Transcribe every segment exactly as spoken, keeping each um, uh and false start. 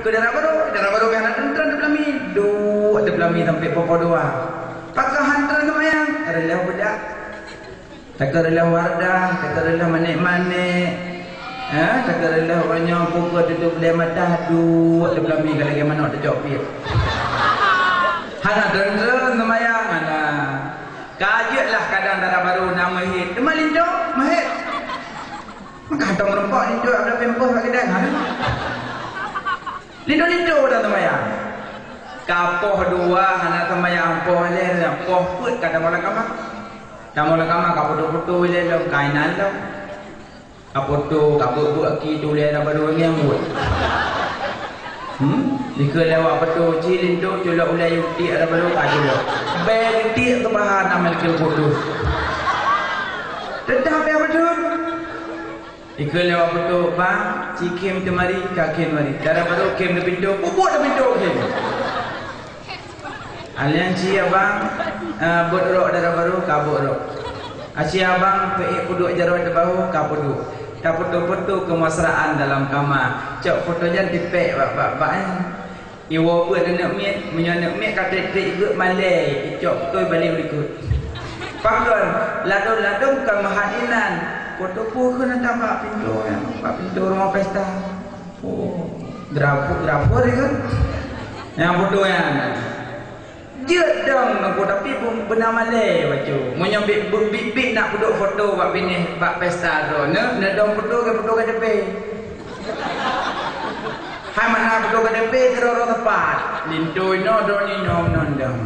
Keu dara barô, dara barô pih hana treun-treun teupeulami. Duek teupeulami sampoe poh dua. Pakon han treun seumayang? Reulôh beudak. Takeureulôh Wardah, takeureulôh manék-manék. Ha, takeureulôh uroe nyoe pukon tutob lé mata, duek teupeulami ka lagèe manok teucok piep. Hana treun-treun seumayang, hana. Ka jeuet lah kadang dara barô na meuhét. Teuma linto meuhét. Maka hantom meurumpok linto, ada pempeuh bak keudè, ha? Linto-linto dah seumayang. Ka poh dua hana seumayang, poh lhèe, poh peuet ka tamong lam kama. Tamong lam kama ka foto-foto ilèe lom, ka inan lom. Ka foto, ka beuet-beuet aki tu lé dara barô nyang buet. Hmm? Dikeue lewat foto, ci linto culok ulèe, yue tiek dara barô ka culok. Bèk tiek keubahan amal keu foto. Teutap ya beutôi. Ikeu lewat foto, "Bang, ci khém teumari, ka khém mari." Dara barô khém di pintoe, peubuet di pintoe khém. Alèh ci abang, eh, bot rok dara barô, ka bot rok. Aci abang, peuék peuduek jaroe di bahu, ka peuduek. Tafoto-foto keumesraan dalam kama. Cok foto nyan tipèk bak, bak, bak, eh. Iwoe beuet aneuk miet, meunyoe aneuk miet ka trép-trép geuet malèe, icok beutôi balèe u likot. Pakon, ladôm-ladôm kon meuhat inan, foto peue kheun na bak pintoe nyan, bak pintoe rumoh pesta. Oh, drapo, drapo dia kan? Nyang foto nyan. Jeuet dong, tapi beuna malèe bacut. Meunyoe bit-bit nak peuduek foto bak binéh bak pesta droeneuh, neudong foto keu foto K T P. Hai mana beutôi K T P keudroe-droe teumpat. Linto inoe droeneuh inoe nondong.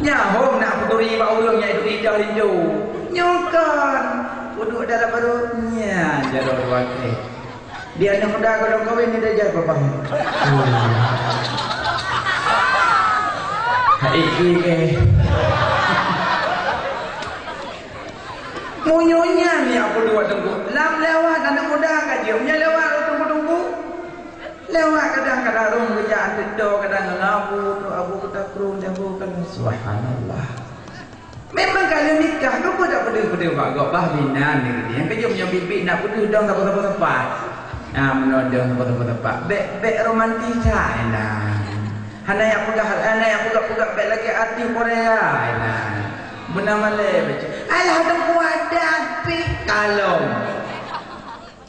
Nyan hom nak peuturi bak ureueng nyang iduek lidah linto. Nyoe kan. Uduk dalam baru. Nyan jaroe dua kali. Di aneuk muda kalau kawin ni dah jadi babah. Hai iki ke. Meunyoe nyan nyang peudua teungku, lam lewat aneuk muda ka jeuem, nyan lewat teungku-teungku. Lewat kadang-kadang rhung geujak anteudo, kadang ngon abu, tu abu keutakrueng, abu kan, subhanallah. Memang ka lheueh nikah, keupeue dak peudeuh-peudeuh bak gob bah binan ni, nyang keujeuem nyoe bit-bit nak peudeuh dong saboh-saboh teumpat. Ah, meunoe dong saboh-saboh teumpat. Bèk, bèk romantis hai nah. Hana jak peugah, hana jak peugah-peugah bèk lagèe artis Korea hai nah. Beuna malèe bacut. Alah, teungku adat pih kalon.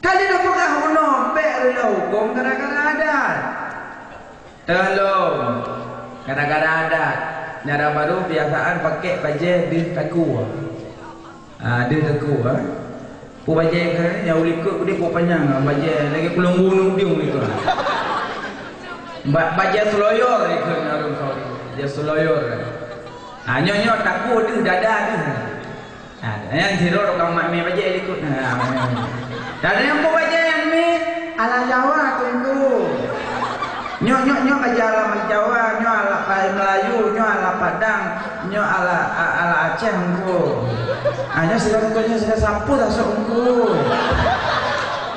Ka lheueh tapeugah bunoe bèk reuloh hukôm gara-gara adat. Teuh lom, gara-gara adat. Dara barô biasaan pakèk bajèe deuh takue. Ah, deuh takue, ha. Peue bajèe keu nyan u likot udép peue panyang, bajèe lagèe kulông bu nudong likot. Ba-, bajèe seloyor ikot nyan, sorry. Bajèe seloyor. Ah, nyoe, nyoe takue deuh dada deuh. Ha, nyan sidroe tukang mak mé bajèe likot. Ha, dan nyang peue bajèe nyan mé ala Jawa teungku. Nyoe, nyoe, nyoe bajèe ala Jawa, nyoe ala Melayu, nyoe ala Padang, nyoe ala, a-, ala Aceh teungku. Ha, nyoe sidroe teungku, nyoe sidroe sampue rasok teungku.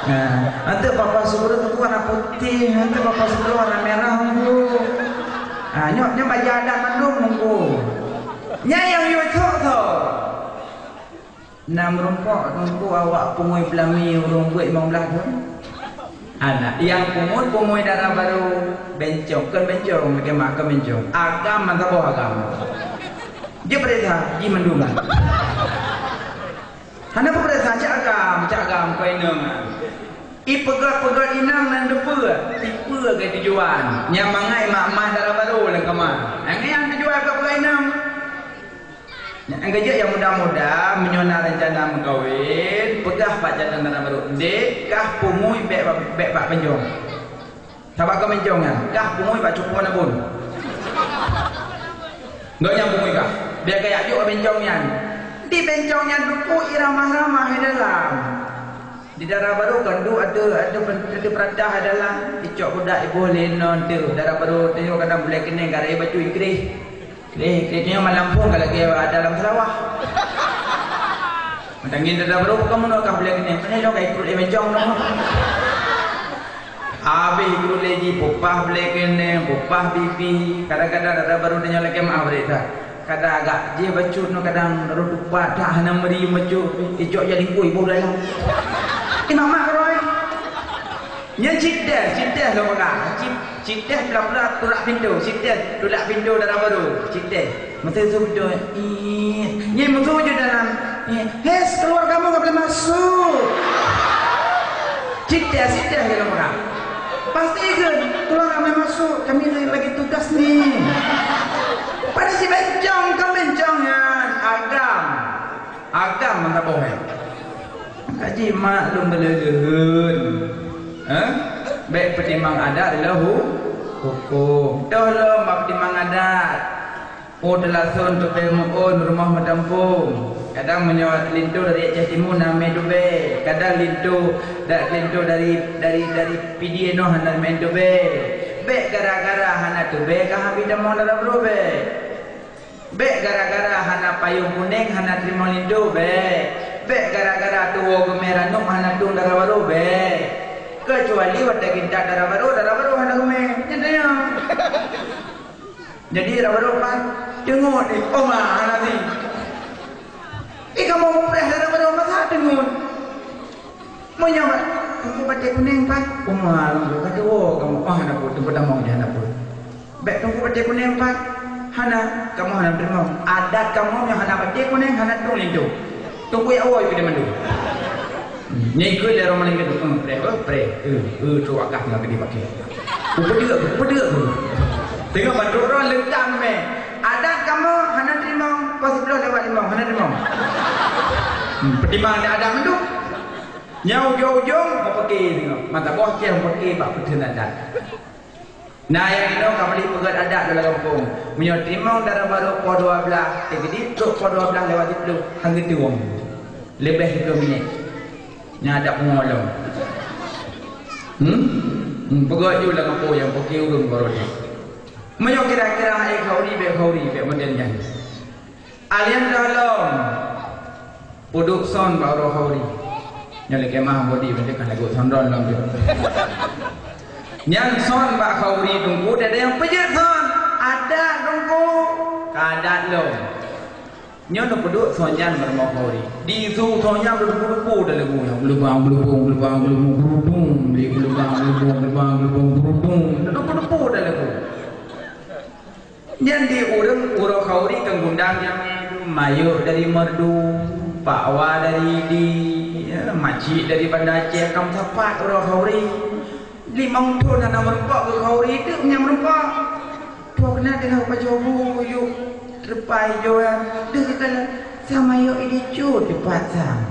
Ha, nanti papa sidroe teungku warna putih, nanti papa sidroe warna merah teungku. Ha, nyoe, nyoe bajèe adat mandum teungku. Nyan nyang yue cok tho. Na meurumpok teungku awak pungui peulami ureueng buet limong blaih thon? Hana. Nyang pungui-pungui dara barô bencong, kon bencong, lagèe mak kon bencong. Agam mantong boh agam. Jeuet peuriksa, jih mandum lah. Hana peuriksa, cak agam, cak agam, kon inong. Ipeugöt-peugöt inong nan deue, tipe geutujuan. Nyang mangat mak-mak dara barô lam kama. Nyang nyang tujuan peugöt-peugöt inong. Nyang keujeuet nyang muda-muda, meunyoe na reuncana meukawen, peugah bak jantan dara barô, "Dek, kah pungui bèk, bèk bak bencong." Sabab kon bencong nyan, kah pungui bak cupo nabon. Gobnyan pungui kah. Bèk kajak jok bencong nyan. Di bencong nyan teungku iramah-ramah di dalam. Di dara barô kan duek ateueh, ateueh pen-, ateueh peuratah dalam, icok budak iboh lé ngon teuh. Dara barô tanyoe kadang bulèe keuneng ka rayeuk bacut ikreh. Kreh, kreh tanyoe malam phôn ka lagèe dalam Sarawak. Mantong ngieng dara barô bukan meunoe ka bulèe keuneng. Pane lôn ka ikreh lé bencong nyoe. Habéh ikreh lé jih, peupah bulèe keuneng, peupah bibi. Kadang-kadang dara barô tanyoe lagèe maaf rita. Kadang agak jih bacut nyoe kadang rot tupat that hana meuri bacut, icok jalingkui bak dalam. Imak-mak roh. Nyan cit teh, cit teh lôn peugah. Cit, cit teh peula-peula tulak pintoe, cit teh tulak pintoe dara barô, cit teh. Meuteuseu beutôi, ih, nyan meuteuseu ju dalam, ih, "Hes, keluar kamu, nggak boleh masuk." Cit teh, cit teh lôn peugah. Pasti kan, "Keluar, nggak boleh masuk, kami lagi tugas nih." Pada si bencong, kan bencong nyan, agam. Agam meusaboh, eh. Kaji mak lôn beuleuheun. Eh? Bèk peutimang adat lé hu-, huköm. Toh lom bak peutimang adat. Oh, teulason teupe meu'ôn rumoh meudampông. Kadang meunyoe linto dari Aceh Timu na mè teupe. Kadang linto da-, linto dari, dari, dari Pidie noh hana mè teupe. Bèk gara-gara hana teupe ka habéh tamong dalam droe bèk. Bèk gara-gara hana payông kunéng hana teurimong linto, bèk. Bèk gara-gara tuwoe geumè ranub hana tueng dara barô, bèk. Keucuali watèe geuintat dara barô, dara barô hana geumè. Nyan tanyoe. Jadi dara barô pat teungeut, eh, oma hana si. Eh, kamoe preh dara barô masa teungeut. Meunyoe teungku batèe kunéng pat, uma lôn ka tuwoe kamoe, oh, hana peue, teungku tamong jih hana peue. Bèk teungku batèe kunéng pat, hana, kamoe hana teurimong. Adat kamoe nyang hana batèe kunéng, hana tueng linto. Teungku jak woe keu mandum. Nyan ikôt lé roh maléng keu, hmm, preh, oh, preh. Eh, eh, trok akah tinggai keu di paké. Kupeudeuk, kupeudeuk. Teungoh bandum droe leungkam mè. Adat kamoe hana teurimong, pas siploh lewat limong, hana teurimong. Hmm, peutimang adat mandum. Nyang ujong-ujong, meupaké singoh. Mata boh ceh meupaké bak peutheun adat. Nah, nyang inoe ka meuli peugöt adat dalam gampông. Meunyoe teurimong dara barô poh dua blaih, eh, jadi trok poh dua blaih lewat siploh, han geutueng. Leubeh siplôh minèt. Nyan adat pungo lom. Hmm? Hmm, peugöt ju lam gampông nyang paké ureueng baroe nyan. Meunyoe kira-kira hai khauri, bèk khauri, bèk model nyan. Alien dalam. Peuduek son bak uroe khauri. Nyoe lé kemah bodi, bèk kan lagu sondron lom tu. Nyan son bak khauri teungku, dada nyang peujeuet son. Adat teungku. Ka adat lom. Nyoe neupeuduek son nyan bak rumoh khauri. Di su son nyan beudubu-dubu dah lagu nyan. Geulubang, geulubong, geulubang, geulubong, geulubong, di geulubang, geulubong, geulubang, geulubong, geulubong. Dubu-dubu dah lagu. Nyan di ureueng uroe khauri keu gundang jamé, mayôk dari merdu, pakwa dari Idi, ya, macik dari Banda Aceh, ka meusapat uroe khauri. Limong thôn hana meurumpok keu khauri, teuk nyang meurumpok. Tuha keunan teungoh pajoh bu, yuk, teupai ijo nyan, deuh geukalon, sa mayôk Idi cut dipat sa.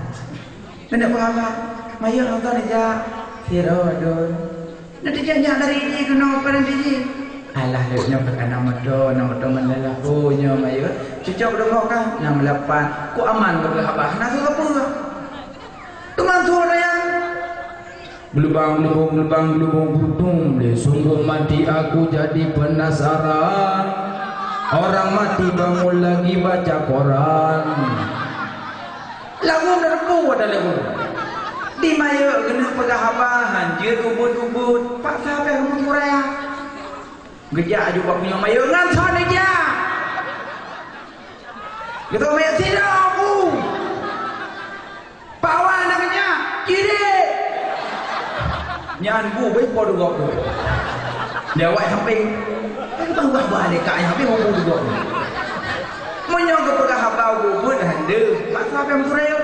Keuneuk peugah, mayôk nonton ija, sidroe dôn. Neuteuka nyak dari jih keunoe padum jih. Alah, lheueh nyoe ka na moto, na moto meulalah. Oh, nyoe mayôk. Cucok rumoh kah? Na meulapan. Ku aman bak haba, hana soe sapeue. Teuma tuha nyan. Geulubang, geulubong, geulubang, geulubong, geulubong. Lé sungguh mati aku jadi penasaran. Orang mati bangun lagi baca koran. Lagu meureubu ada lagu. Di mayôk keuneuk peugah haba, han jeuet ubeuet-ubeuet, paksa beh meuturaya. Geujak aju bak meunyoe mayôk ngon son ija. Geutôh mayôk sidroe bu. Pakwa na geujak, cirit. Nyan bu beh po dugok tu. Dia awak samping. Kan bang bah balik kat yang habis bu dugok tu. Meunyoe geupeugah haba ubeuet-ubeuet hande, paksa beh meuturaya.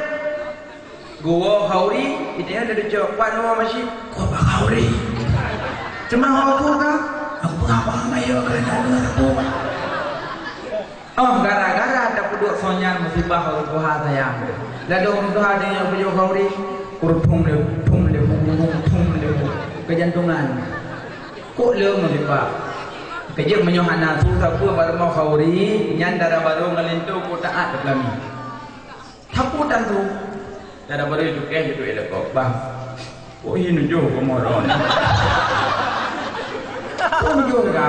Geuwoe khauri, itanya ada deucok, "Pat nyoe masjid?" "Kok bak khauri?" "Cuma aku ka, aku peugah bak mayôk keunan dua sapu." Oh, gara-gara tapeuduek son nyan musibah ureueng tuha sayang. Lalu ureueng tuha deungoe bujôh khauri, ureueng thum le, thum le, thum le, thum le, keujantongan. Kok le musibah? Keujeuet meunyoe hana su sapeue bak rumoh khauri, nyan dara barô ngon linto kok taát teupeulami. Sapeue tan su. Dara barô cukéh jeuet ilakok, "Bang, kok hi nujoh keumoron?" "Kok nujoh ka?"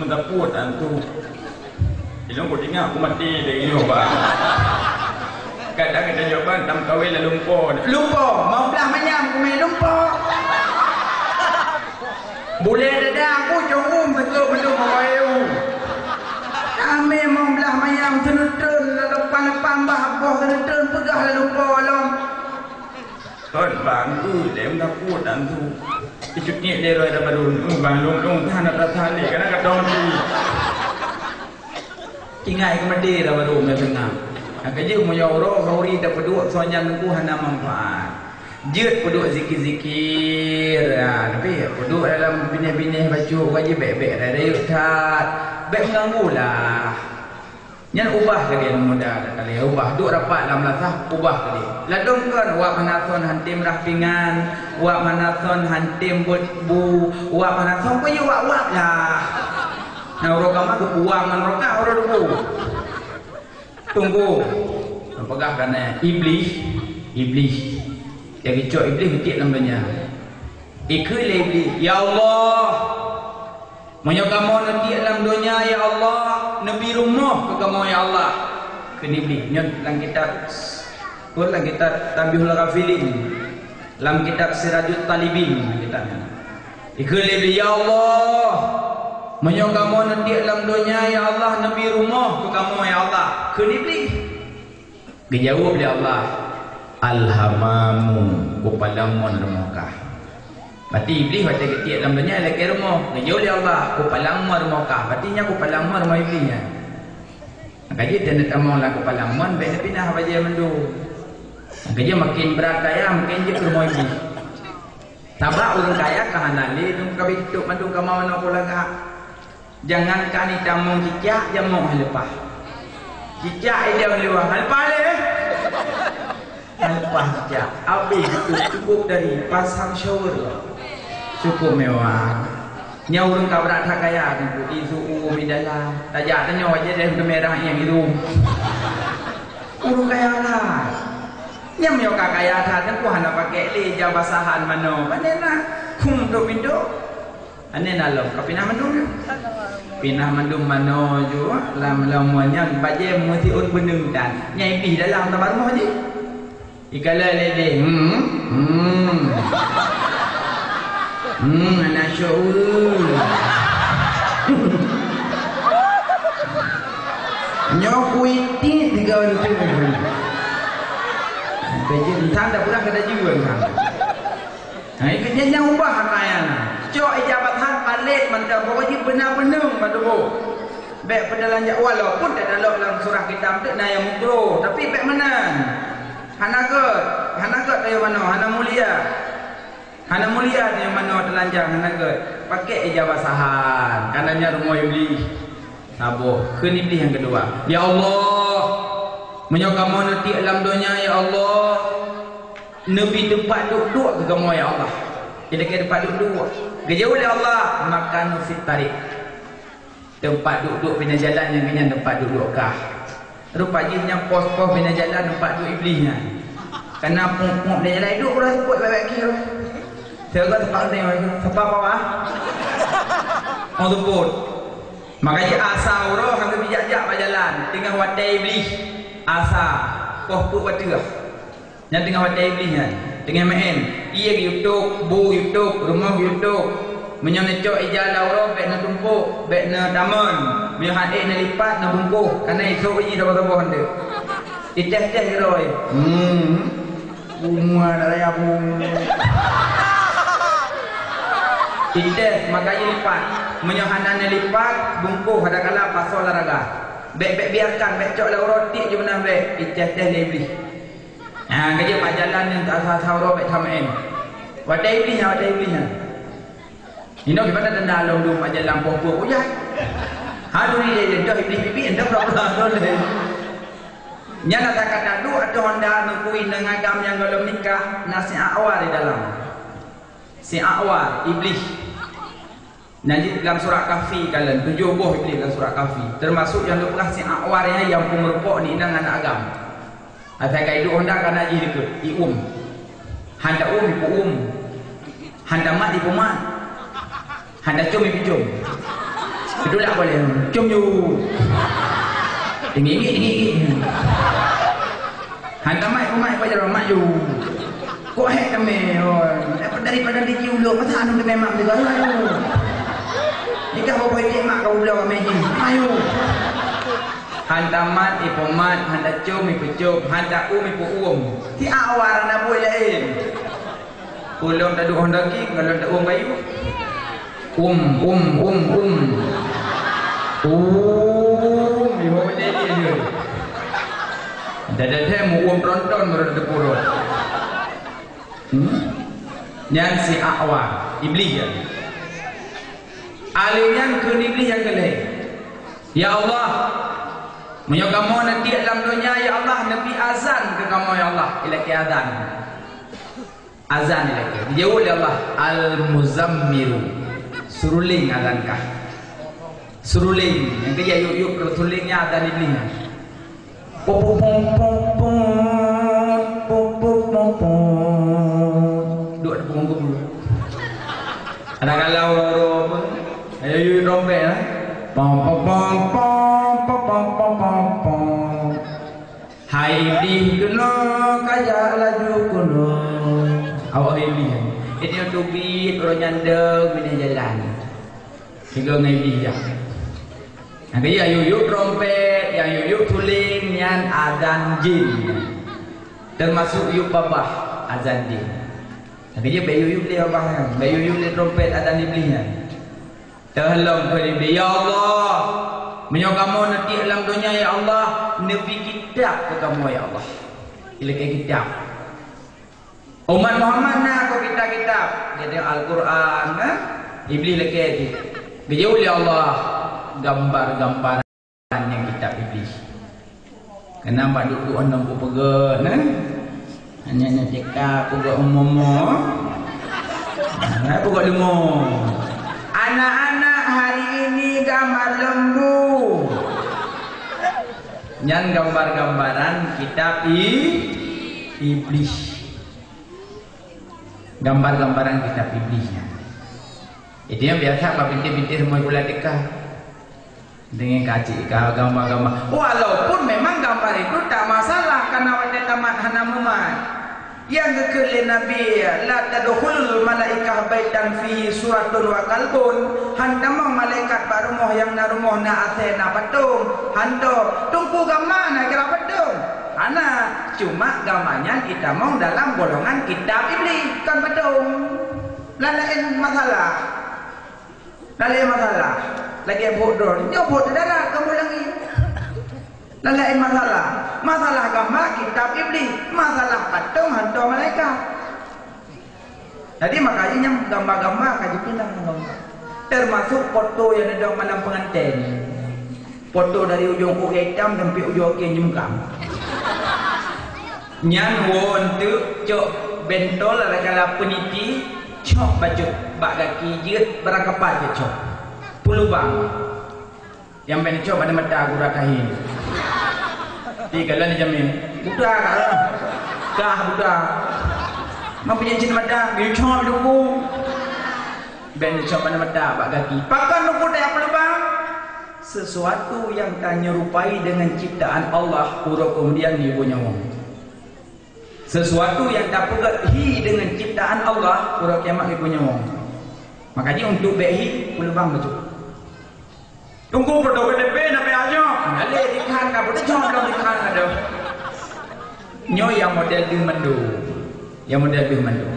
"Meusapeue tan su. Ilong kok tinggai aku maté dari nyoe, Bang." Kadang kita jawaban tam kawin lalu lumpo. Lumpo, mau belah manyam kumé lumpo. Bulèe dada aku cong um teuka mandum awai u. Amé mong blah mayang seuneutreun, leupah-leupah bah boh seuneutreun peugah lalu po lom. Kon bangku lé meunapot antu. Cut niet lé roh dah baru, uh, bang lôn, lôn, tahan, tahan, tahan, ni, kadang kadang ni. Tinggai keu maté dah baru, meunan teunang. Nyang keujeuet meunyoe uroe khauri tapeuduek soe nyan teungku hana manfaat. Jeuet peuduek zikir-zikir, ha, tapi peuduek dalam binéh-binéh bacut, ka jibék-bék rayeuk that. Bék meuganggu lah. Nyan ubah keudéh muda takalé, ubah. Duek rapat lam lasah, ubah keudéh. Ladôm kon, wak Manason han tem rah pingan, wak Manason han tem buet bu, wak Manason peue wak-wak lah. Nah, uroe kama geupuang ngon rokah uroe debu. Tunggu. Peugah kané, Iblih, Iblih. Nyang geucok Iblih geutiek lam donya. Ikheun lé Iblih, "Ya Allah, meunyoe kamoe neutiek lam donya, ya Allah, neubi rumoh keu kamoe, ya Allah." Kheun Iblih, nyoe lam kitab, kon lam kitab Tanbihul Ghafilin, lam kitab Sirajut Talibin, kitab nyan. Ikheun lé Iblih, "Ya Allah, meunyoe kamoe neutiek lam donya, ya Allah, neubi rumoh keu kamoe, ya Allah." Kheun Iblih. Geujaweueb lé Allah, "Alhamamu, kupalang mon rumoh kah." Berarti Iblih watée geutiek lam donya lakée rumoh. Geujaweueb lé Allah, "Kupalang mon rumoh kah." Berarti nyan kupalang mon rumoh Iblih nyan. Maka jih dan tamong lam kupalang mon, bék neupinah bajée mandum. Maka jih makin brat kaya, makin jeuet rumoh Iblih. Sabab ureuëng kaya ka hana lé, dum ka beutuek mandum ka manoe lagak. Jangankan itamong cicak, jamok hana leupah. Cicak idong luwah, hana leupah lé. Hana leupah cicak. Habéh itu cukup dari pasang shower. Cukup mewah. Nyan ureuëng ka brat that kaya teungku, isu u mi dalam. Tajak tanyoe aja deh keumerah nyang itu. Ureuëng kaya that. Nyan meunyoe ka kaya that teungku hana pakai lé ija basahan manoe. Pane na? Khum dok pintoe. Aneuk na lom, ka pinah mandum. Pinah mandum manoe ju lam, lam nyan bajée meusiôn beuneueng tan. Nyang Iblih dalam tamah rumoh jih. Ikalon lé deh. Hmm. Hmm. Hmm, anak syok. Nyoe kuitik tiga orang tu. Bajée entang dah pernah kata jiwa entang. Nah, ikut nyan nyang ubah hana nyan. Cok ija basahan palet mantong, pokok jih beuna beuneueng mantong. Bék peudalan jak, walaupun takalon lam surah kitab tu na nyang mukruh, tapi bék meunan. Hana gét, hana gét tanyoe manoe, hana mulia. Hana mulia tanyoe manoe teulanjang, hana gét. Pakai ija basahan, kana nyan rumoh Iblih. Saboh, kheun Iblih nyang keudua, "Ya Allah, meunyoe kamoe neutiek lam donya, ya Allah, neubi teumpat duek-duek keu kamoe, ya Allah." Jadi, keu teumpat duek-duek. Geujaweueb lé Allah, "Makanu fit tariq." Teumpat duek-duek binéh jalan nyang nyan teumpat duek-duek kah. Rupa jih nyang pos-pos binéh jalan teumpat duek Iblih nyan. Kana pok-pok binéh jalan duek uroe seupôt bak-bak kiri. Teuga teumpat ni, sapa bawah? Oh, seupôt. Makajih asa uroe hana bijak-jak bak jalan, teungoh watée Iblih. Asa, poh peuet watée. Nyan teungoh watée Iblih nyan, teungoh meu'en. Ié YouTube, bu YouTube, rumoh YouTube. Meunyoe neucok ija lam uroe, bék neutumpôk, bék neutamon. Meunyoe han ék neulipat, neubungkôh. Kana isôk jih saboh-saboh han deuh. Iteh-teh keudroe. Hmm. Uma dak raya bu. Iteh, makajih lipat. Meunyoe hana neulipat, bungkôh adakala pasoe lam raga. Bék, bék biarkan, bék cok lam uroe tiek ju meunan bék. Iteh-teh lé Iblih. Ha, ka jeuet bak jalan nyang ka asa-asa uroe bék tameu'en. Watée Iblih nyan, watée Iblih nyan. Inoe gimana tanda lom dum bak jalan poh-poh ujan. Ha, duri lé, lé, dah Iblih bibi, dah pura-pura lom lé. Nyan ata kata duek ateueh honda neukui ngon agam nyang gohlom nikah, na si A'war di dalam. Si A'war, Iblih. Nyan jih lam surat Kahfi kalon, tujoh boh Iblih lam surat Kahfi. Teumasuk nyang lôn peugah si A'war nyan nyang peumeurumpok di inong aneuk agam. Asai ka iduek honda kana jih dikeue, ium. Han ta um, ipeuum. Han ta mat, ipeumat. Han ta com, ipeucom. Beutôi tak boleh. Com ju. Tinggi-tinggi, tinggi-tinggi. Han ta mat, ipeumat, ipeumat jaroe, mat ju. Kok hék tamé, oh, daripada di kiulok, masa anu tamé mak juga, ayo. Jika bapak itik mak kau ulang kami jih, ayo. Han ta mat, ipeumat, han ta com, ipeucom, han ta um, ipeuum. Si A'war na buet laén. Ulôn taduek honda ki, ngon lôn taduek kayu. Um, um, um, um. Um, ibu jadi dia. Dah dah dah mu um tronton baru teukurot. Hmm? Nyan si A'war, Iblis nyan. Ahli nyan kheun Iblis nyang keu lhèe. Ya Allah, meunyoe kamoe neutiek lam donya, ya Allah, neubi azan keu kamoe, ya Allah. Ilakèe azan. Azan ilakèe. Dijaweueb lé Allah, "Al-Muzammilu." Suruling azan kah. Suruling. Nyang keu jiyue yub-yub suruling nyan azan Iblis nyan. Pom, pom, pom, pom, pom, pom, pom, pom. Duek di punggung geuh. Kadang-kadang orang-orang apa? Ayo, yub trompet, eh. Pom, pom, pom, pom. Hai Iblis keunoe, kajak laju keunoe. Awak Iblis. Ini untuk bit orang nyandeng bina jalan. Tiga ngai Iblis jak. Nyang keu jiyue yub-yub trompet, nyang yub-yub suling, nyan azan jin. Teumasuk yub babah, azan jin. Nyang keu jiyue bèk yub-yub lé babah nyan, bèk yub-yub lé trompet, azan Iblis nyan. Teuhilom keu Iblis, "Ya Allah, meunyoe kamoe neutiek lam donya, ya Allah, neubi kitab keu kamoe, ya Allah." Ilakèe kitab. Umat Muhammad na keu kitab-kitab, jadi Al-Quran, eh? Iblis lakèe jih. Geujaweueb lé Allah gambar-gambaran nyang kitab Iblis. Keunan bak duek-duek ngon peugöt, eh? Hanya nyan tika peugöt umu-umu. Nah, peugöt leumo. Anak-anak hari ini gambar lembu. Nyan gambar-gambaran kitab i-, Iblis. Gambar-gambaran kitab Iblis nyan. Itu nyang biasa bak bintéh-bintéh rumoh sikula tika. Deungon kacik ka gambar-gambar. Walaupun memang gambar itu tak masalah, karena watèe tamat hana mumat. Nyang geukheun lé Nabi, "La tadkhulul malaikah baitan fihi suratun wa kalbun." Han tamong malaikat bak rumoh nyang na rumoh na asèe na patong. Hanto, teungku gama na kira patong. Hana, cuma gama nyan itamong dalam golongan kitab Iblis, kon patong. Laén masalah. Laén masalah. Lagèe buet droe, nyoe buet darat kamoe langit. Laén masalah. Masalah gama kitab Iblis, masalah patong hanto malaikat. Jadi, makajih nyan gamba-gamba ka jipinah ngon gamba. Teumasuk foto nyang neudong malam penganten. Foto dari ujong ukeue itam sampai ujong ukeue nyemukam. Nyan woe enteuk cok bentol adakala peuniti, cok bacut bak gaki jeuet beurangkapat jeuet cok. Peulubang. Nyang bèk neucok bak mata gura tahi. Di kalon jamin. Buta kah? Kah buta. Mampu jadi cit mata, neucok di luku. Bèk neucok bak mata, bak gaki. Pakon luku tajak peulubang? Sesuatu yang tanyerupai dengan ciptaan Allah, uroe kemudian nibak nyawong. Sesuatu yang tapeugöt hi dengan ciptaan Allah, uroe kiamat nibak nyawong. Makajih untuk bèk hi, peulubang bacut. Teungku, peutoh K T P na payah nyoe. Ngaleh dikhan ka, beutôi nyoe lom dikhan adoh. Nyoe nyang model deuh mandum. Nyang model deuh mandum.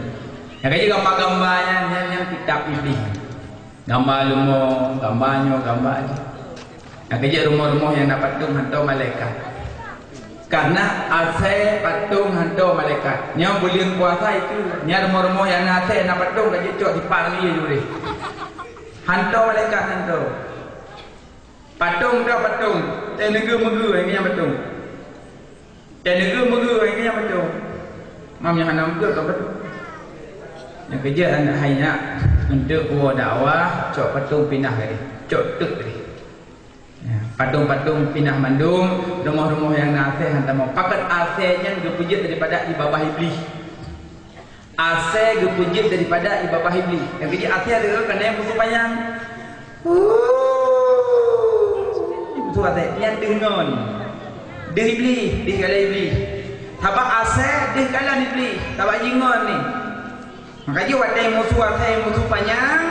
Nyang ka jeuet gamba-gamba nyan, nyan, nyan kitab Iblis. Gamba leumo, gamba nyoe, gamba jih. Nyang ka jeuet rumoh-rumoh nyang na patong hantom malaikat. Karena asèe patong hantom malaikat. Nyoe buleuen puasa itu, nyan rumoh-rumoh nyang na asèe na patong ka jeuet cok sipang ie jureh. Hantom malaikat hantom. Patong dah patong. Teuneugeu-meugeu hai nyan patong. Teuneugeu-meugeu hai nyan patong. Mam nyang hana meugeu ka patong. Nyang keujeuet aneuk hai nyak, untuk woe dakwah, cok patong pinah tadi. Cok teuk tadi. Ya, patong-patong pinah mandum, rumoh-rumoh nyang na asèe hantom. Pakon asèe nyan geupeujeuet daripada ie babah Iblis. Asèe geupeujeuet daripada ie babah Iblis. Nyang keujeuet asèe tu kan nyang musoh panyang. Musoh asèe nyan deuh ngon. Deuh Iblis, deuh kalon Iblis. Sabab asèe deuh kalon Iblis, sabab jih ngon ni. Makajih watèe musoh asèe musoh panyang,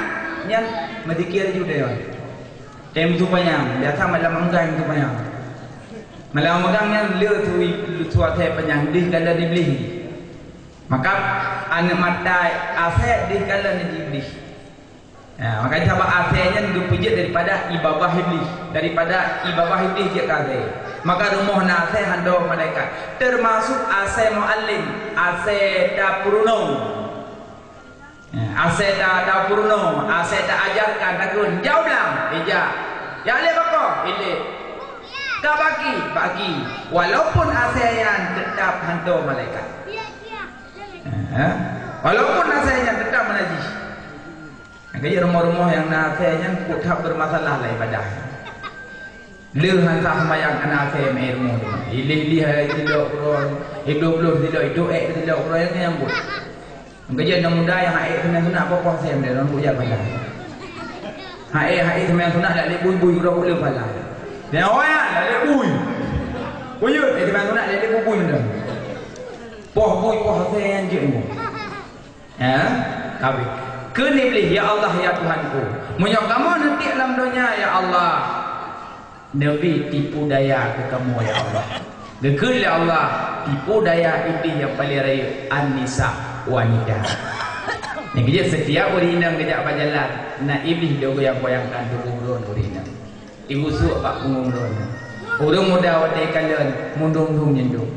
nyan meudikir ju deh. Watèe musoh panyang, biasa malam megang musoh panyang. Malam megang nyan le su, su asèe panyang deuh kalon Iblis. Maka Aneuk mata asèe deuh kalon Iblih. Ha, maka sabab asèe nyan geupeujeuet daripada ié babah Iblih, daripada ié babah Iblih jeuet keu asèe. Maka rumoh na asèe han do malaikat, teumasok asèe muallim, asèe tapeurunoe. Ha, asèe ta-, tapeurunoe, asèe taajarkan, takheun, "Jak u blang," ijak. "Jak lé bako," ilé. "Ka baki," baki. Walaupun asèe nyan teutap han do malaikat. Ha? Walaupun asèe nyan teutap meunajih. Nyang keuh rumoh-rumoh nyang na asèe nyan, peue that bermasalah lah ibadah. Le han sah seumayang, ana asèe meu'èk rumoh teuma. Ilih-ilih hai sidok uroe, idôh bloh sidok, idôh èk sidok uroe, nyang nyan buet. Nyang keuh aneuk muda nyang han èk seumayang sunat, poh-poh asèe meu'èk rumoh, buet jak pahala. Han èk, han èk seumayang sunat, dak lé bui-bui, uroe buleuen pahala. Nyan awai nyan, dak lé bui. Buyut, èk seumayang sunat, dak lé bui-bui mantong. Poh bui, poh asèe nyan jeuet nyoe. Ya, kabeh. Kheun Iblih, "Ya Allah, ya Tuhanku, meunyoe kamoe neutiek lam donya, ya Allah, neubi tipu daya keu kamoe, ya Allah." Geukheun lé Allah, tipu daya Iblih nyang paleng rayeuk, an-nisa, wanita. Nyang keuh jeuet, setiap ureueng inong geujak bak jalan, na Iblih dua goyang-goyangkan tuboh droen ureueng inong. Igusok bak punggong droen. Ureueng muda watèe kalon, mundong-dong nyindong.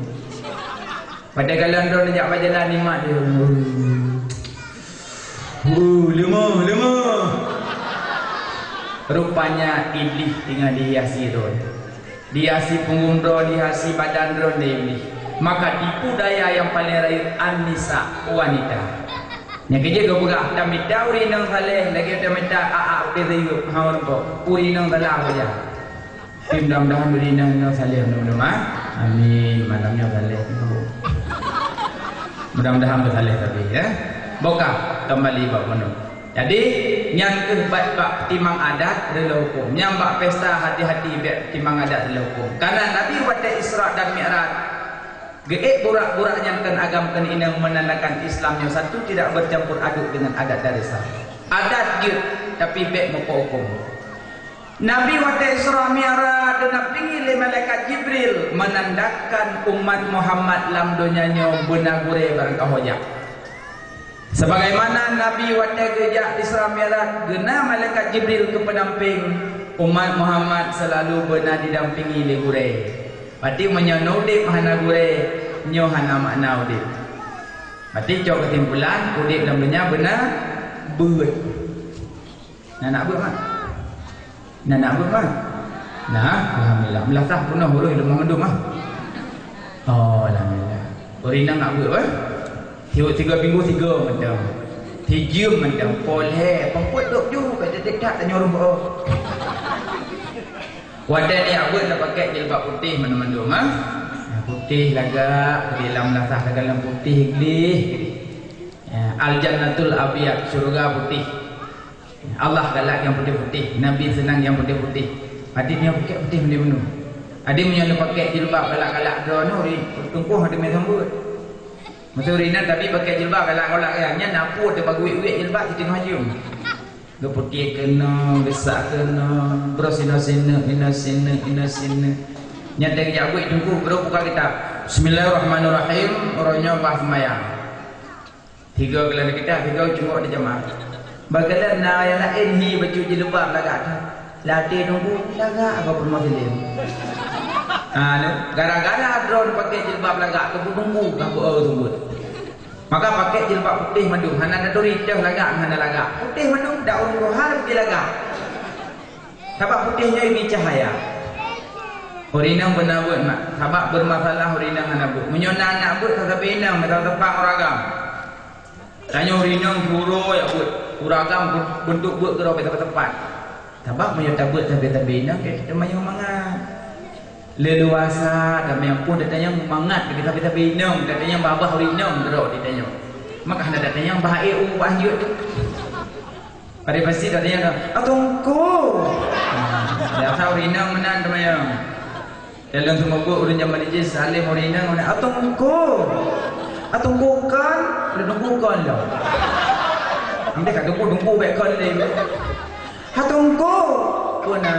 Watèe kalon droen jak bak jalan, nyan mak jih. Hu, leumah, leumah. Rupanya Iblih teungoh dihiasi droen. Dihiasi punggong droen, dihiasi badan droen lé Iblih. Maka tipu daya nyang paleng rayeuk, an-nisa, wanita. Nyang keuh jeuet geupeugah, tamita ureueng inong saleh, lagèe tamita a-a udép sayup, ha, ureueng po. Ureueng inong salah saja. Tapi mudah-mudahan ureueng inong saleh, mudah-mudahan. Amin. Malam nyoe saleh. Mudah-mudahan beusaleh tapi, ya. Boh ka, kembali bak bunoe. Jadi, nyan keuh bak, bak timang adat reuloh huköm. Nyang bak pesta hati-hati bèk timang adat reuloh huköm. Karena Nabi watèe Isra dan Mi'raj, geuék burak-burak nyan kheun agam kheun inong, menandakan Islam nyoe satu, tidak bercampur aduk dengan adat dari Islam. Adat jeuet, tapi bèk meupo huköm. Nabi watèe Isra Mi'raj deuh na pingi lé malaikat Jibril, menandakan umat Muhammad lam donya nyoe beuna gurèe barangkaho jak. Sebagaimana Nabi watèe geujak Isra Mi'raj, geuna malaikat Jibril keu peudampéng, umat Muhammad seulalu beuna didampingi lé gurèe. Berarti meunyoe na udép hana gurèe, nyoe hana makna udép. Berarti cok keusimpulan, udép lam donya beuna beuet. Na aneuk beuet, Mak? Na aneuk beuet, Mak? Na, alhamdulillah. Meulasah peunoh ureueng di rumoh mandum, ah. Oh, alhamdulillah. Ureueng inong aneuk beuet, bah? Tiga, tiga minggu tiga mantong. Tijeuem mantong. Polhé, peuet dok ju, bèk teuteutak tanyoe rumoh. Watèe nyan aneuk beuet na pakèk jilbab putéh mandum-mandum, ah. Putéh lagak, di lam meulasah lagak lam putéh gleh. Ya, Al-Jannatul Abyad, syeuruga putéh. Allah galak nyang putéh-putéh, Nabi seunang nyang putéh-putéh. Adak nyoe pakèk putéh mandum-mandum. Adak meunyoe neupakèk jilbab galak-galak droeneuh, ureueng teungku hana teumé sambot. Meuseu ureueng inong tapi pakèk jilbab galak-galak, nyan na peue teuh bak geuwét-wét jilbab siteungoh jeuem. Geuputéh keunoe, geusak keunoe, bros inoe sineuk, inoe sineuk, inoe sineuk. Nyan teuk jak buet teungku, bro buka kitab. Bismillahirrahmanirrahim, uroe nyoe bah seumayang. Tiga keulan kitab, tiga cungok di jamaah. Bak keulan na nyang laén hi bacut jilbab lagak that. Lam até teungku, lagak apa peurumoh silem. Ha, ni, gara-gara droen pakèk jilbab lagak, teungku-teungku ka beu-e seumeubeuet. Maka pakèk jilbab putéh mandum, hana taturi teuh lagak hana lagak. Putéh mandum, dak ureueng tuha leubeh lagak. Sabab putéh nyan ibi cahya. Ureueng inong beuna beuet, Mak. Sabab bermasalah ureueng inong hana beuet. Meunyoe na aneuk beuet, sabe-sabe inong, sabe-sabe ureueng agam. Tanyoe ureueng inong gurô jak beuet, ureueng agam beuntuk beuet keudroe bèk teumpat-teumpat. Sabab meunyoe tabeuet sabe-sabe inong, ka teumanyong mangat. Leuluasa, dan nyang pun tatanyong mangat, bagi sabe-sabe inong, tatanyong babah ureueng inong keudroe di tanyoe. Maka hana tatanyong bah ék u bah jeuet. Pada pasti tatanyong, "Ah, Teungku." Biasa ureueng inong meunan teumanyong. Dalam seumeubeuet ureueng jameun jih saleuem ureueng inong, "Ah, Teungku." "Ah, Teungku kon?" Udah Teungku kon lom. Ambe ka Teungku, Teungku bèk kon lé. "Ah, Teungku." Peue na?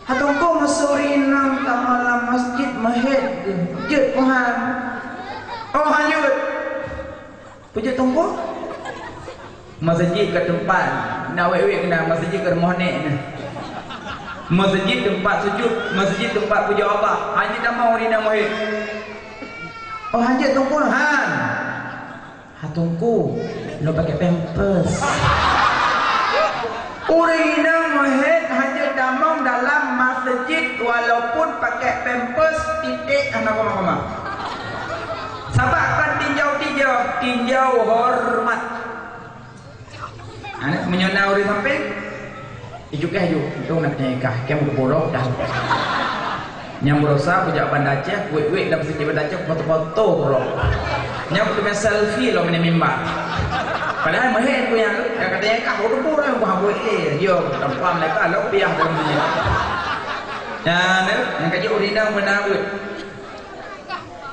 "Ah, Teungku, meusuri inong tamong lam masjid meuhét geuh. Jeuet peue han?" "Oh, han jeuet." Peue jeuet teungku? Meuseujid ka teumpat, na wék-wék keunan, meuseujid ka rumoh nèk nyan. Meuseujid teumpat sujud, meuseujid teumpat pujoe Allah. Hana jeuet tamong ureueng inong meuhét. Oh, hana jeuet teungku, han. Ha teungku, lôn pakai pampers. Ureueng inong meuhét hana jeuet tamong dalam meuseujid walaupun pakai pampers, titik, hana koma-koma. Sabab kon tinjau-tinjau, tinjau hormat. Aneuk, meunyoe na ureueng sampéng, ijukah ju, untung na peunyakah, kém geupurok dah. Nyang beurasa kujak Banda Aceh, wék-wék lam sijil Banda Aceh, foto-foto purok. Nyang kuteumé selfie lom di mimbar. Padahai meuhén ku nyang, ka katanya kah, oh, geupurok, buah buet, eh, yo, tampa mereka, lo piah dalam dunia. Nyan, eh, nyang kajak ureueng inong beuna buet.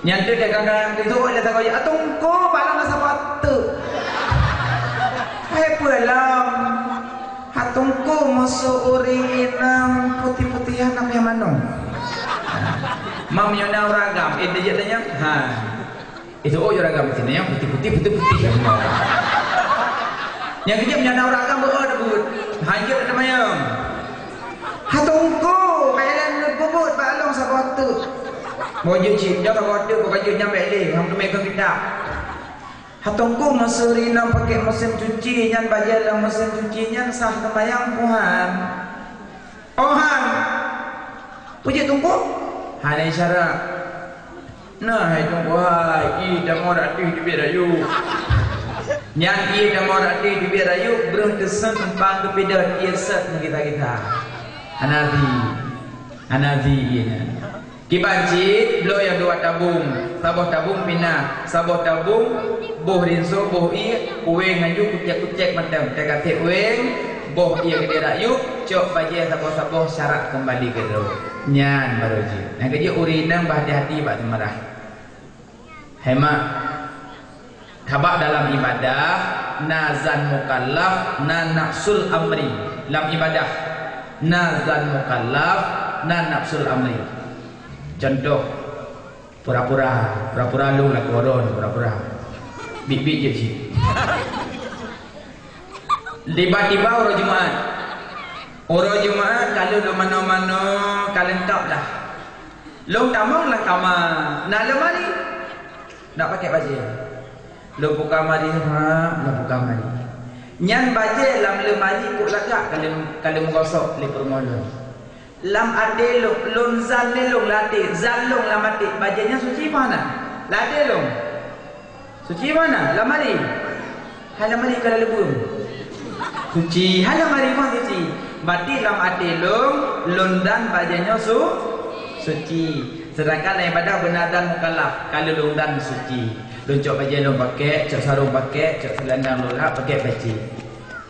Nyan teuh deh kadang-kadang teuh lé sagoe, "Ah, teungku, bak lôn na saboh teuk." Hai peue lom? Ha teungku, musoh ureueng inong putéh-putéhan, na piah manong. Mam nyoe na ureueng agam, eh, dia tanya, ha. Itu, oh, ureueng agam sini nyang putéh-putéh, putéh-putéh. Nyang kejam nyoe na ureueng agam, oh, ada buet. Hanjeuet ada mayang. Ha teungku, kaya lôn bubuet bak lôn saboh teuk. Boh jeuet cit, nyoe saboh teuk, boh ka jeuet nyang bèk lé, nyang teumé keu kitab. Ha teungku, meuseu rinong pakai meusén cuci, nyan bajèe lam meusén cuci nyan sah teumayang peue han? Oh han. Peue jeuet teungku? Hana isyarat. Nah, hai teungku hai, ié tamong rot ateueh teubiet rayeuk. Nyan ié tamong rot ateueh teubiet rayeuk, breuh teuseun umpang teupidah ié sot meugita-gita. Hana zi. Hana zi ié nyan. Kiban cit, bloe nyang dua tabong. Saboh tabong pih na, saboh tabong boh rinso, boh ié, kuweng laju kucék-kucék mantong. Teuka tiep kuweng, boh ié keudéh rayeuk, cok bajèe saboh-saboh syarat keumbali keu droe. Nyan barô jeuet. Nyang keujeuet ureueng inong bah hati-hati bak seumeurah. Hai mak, sabab dalam ibadah na zan mukallaf, na nafsul amri. Lam ibadah na zan mukallaf, na nafsul amri. Contoh, pura-pura, pura-pura lôn lakoe droen, pura-pura. Biet-biet jeuet cit. Tiba-tiba uroe Jumat. Uroe Jumat ka lheueh lôn manoe-manoe, ka leungkap dah. Lôn tamong lam kama, na leumari. Nak pakai bajèe. Lôn buka lemari, ha, lôn buka lemari. Nyan bajèe lam leumari kok lagak ka lôn, ka lôn meugosok lé peurumoh lôn. Lam até lôn, lôn zan lé lôn lam até, zan lôn lam até, bajèe nyan suci meunan? Lam até lôn. Suci meunan? Lam lemari? Hai lemari ka laleubeung. Suci, hai lemari mah suci. Berarti lam até lôn, lôn zan bajèe nyoe su-, suci. Sedangkan lam ibadah beuna zan mukallaf, ka lôn zan suci. Lôn cok bajèe lôn pakai, cok sarong pakai, cok seulendang lôn lap, pakai peci.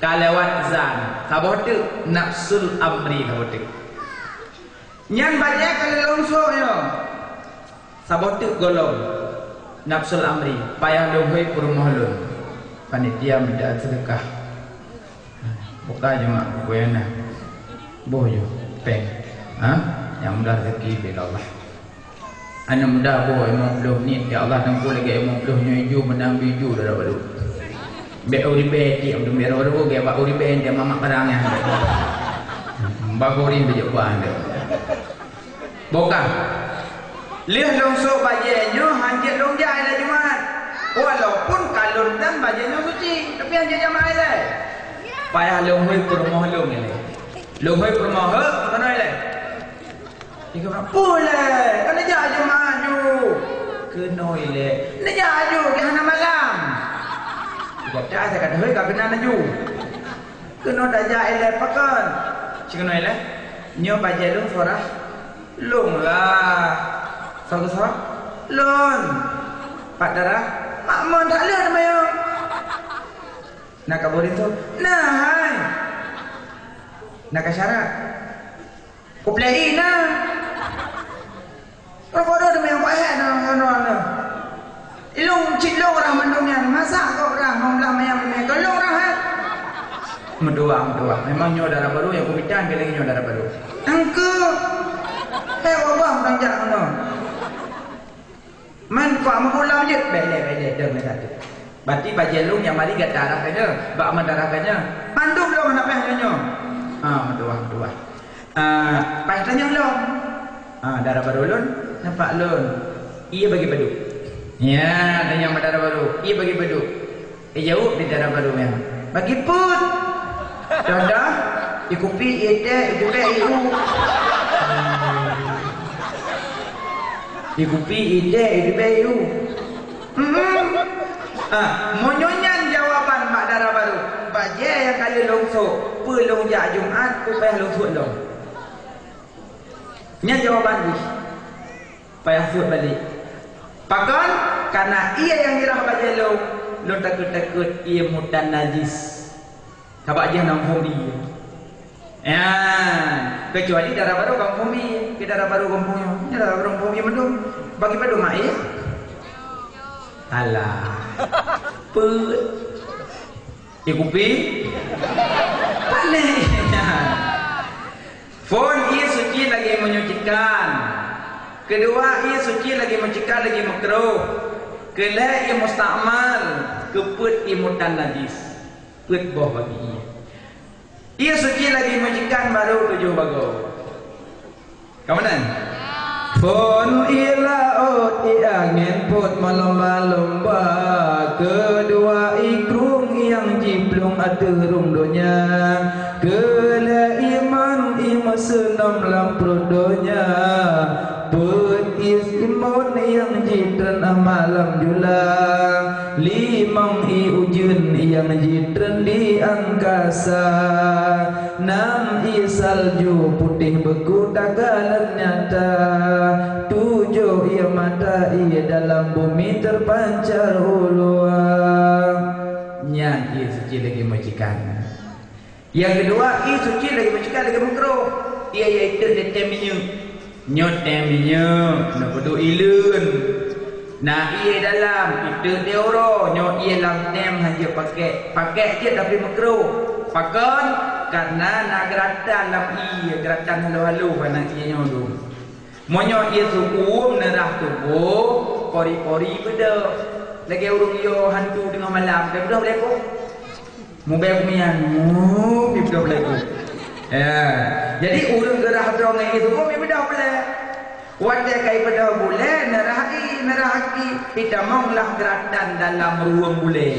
Ka lewat zan, saboh teuk nafsul amri saboh teuk. Nyan bajèe ka lôn sok nyoe. Saboh teuk gohlom nafsul amri, payah lôn hôi peurumoh lôn. Panitia mita seudeukah. Buka jeumak buku nyang na. Boh ju, péng. Ha? Nyang mudah rezeki bela Allah. Aneuk muda boh limong ploh nit, ya Allah, teungku lagèe limong ploh nyoe ju meunang biju dara baru. Bèk uribèe tiep, bèk dara baru, gèt bak uribèe tiep mamak barang nyan. Bak uribèe bejek ban tu. Bukan. Lheueh lôn sôk bajèe nyoe hanjeuet lôn jak ilèe Jumat. Walaupun ka lôn tan bajèe nyoe suci, tapi hanjeuet jak ilèe. Payah lôn hôi peurumoh lôn ilèe. Lôn hôi peurumoh, "Heuek, keunoe ilèe." Jikheun, "Peue ilèe? Kan neujak Jumat ju." "Keunoe ilèe." "Neujak ju, keu hana malam." Gata saya kata, "Hei, ka keunan laju." Keunoe tajak ilèe pakon? Cikeunoe ilèe, nyoe bajèe lôn surah lôn lah. Soe geusurah? Lôn. Pat darah? Mak mon that lheueh teumayong. Na ka boh linto? Na hai. Na ka syarat? Kuplei na. Rot bodoh demi nyang kuéh na, na, na, na. Ilong cit long rah mandum nyan, masa kok rah, meumeulah manyang meume, keu long rah, eh? Meutuah, meutuah. Memang nyoe dara barô, nyang kupitan keu lagèe nyoe dara barô. Angkeu. Eh, wabah meurang jak keunoe. Man kuah meugulam jeuet, bèk lé, bèk lé, dong lé satu. Berarti bajèe lôn nyang mari gata arahkan nyoe, bak Ahmad arahkan nyoe. Mandum lôn hana payah nyoe-nyoe. Ha, meutuah, meutuah. Ah, payah tanyong lôn. Ah, dara barô lôn, nampak lôn. Ie bagi padub. Ya, tanyong bak dara barô. Ie bagi padub. Eh, jaweueb di dara barô nyan. Bagi peuet. Contoh, ie kupi, ie teh, ie tubèe, ie u. Ie kupi, ie teh, ie tubèe, ie u. Hmm. Ah, meunyoe nyan jawaban mak dara barô, bajèe nyang ka lheueh lôn sôk, peue lôn jak Jumat, peue payah lôn sôk lom? Nyan jawaban jih. Payah sôk balek. Pakon? Karena ie nyang jirah bajèe lôn, lôn takot-takot ie mutan najis. Sabab jih na muphom ie. Ya, kecuali dara barô gampông ie, ke dara barô gampông nyoe. Nyoe dara barô gampông ie mandum. Bagi padub mak ie? Alah. Peuet. Ie kupi? Paléh. Phôn ie suci lagèe menyucikan. Keudua, ie suci lagèe menyucikan lagèe meukruh. Keulhèe, ie mustakmal. Keupeuet, ie mutan najis. Peuet boh bagi ie. Ie suci lagèe menyucikan barô tujoh bagoe. Ka meunan? Phôn ie laôt, ie angén pôt meulumba-lumba, keudua ie krueng nyang jiplueng ateueh rhueng donya, keulhèe ie man ie meuseunom lam pruet donya, peuet ie imot nyang jitreun malam jula, limong ie ujeuen nyang jitreun di angkasa, nam ie salju putéh beuku takalon nyata, tujoh ie mata ie dalam bumi teupancar u luwa. Nyan ie suci lagèe menyucikan. Nyang keudua, ie suci lagèe menyucikan lagèe meukruh. Ie, ie iték di tém minyeuk. Nyoe tém minyeuk, neupeudeuh ileuen. Na ie dalam, iték di uroe, nyoe ie lam tém hana jeuet pakèk. Pakèk jeuet tapi meukruh. Pakon? Karena na geuratan lam ie, geuratan halo-halo bak ie nyoe dum. Meunyoe ie su'uem neurhah tuboh, pori-pori beudôh. Lagèe ureueng yo hantu teungoh malam, ka beudôh lé boh. Mubèe kumian, mum, ibeudôh lé boh. Ya. Jadi, ureueng geurhah droe ngon ie su'uem, ibeudôh lé. Watèe ka ibeudôh bulèe, neurhah ie, neurhah aki, itamong lam geuratan dalam ruweueng bulèe.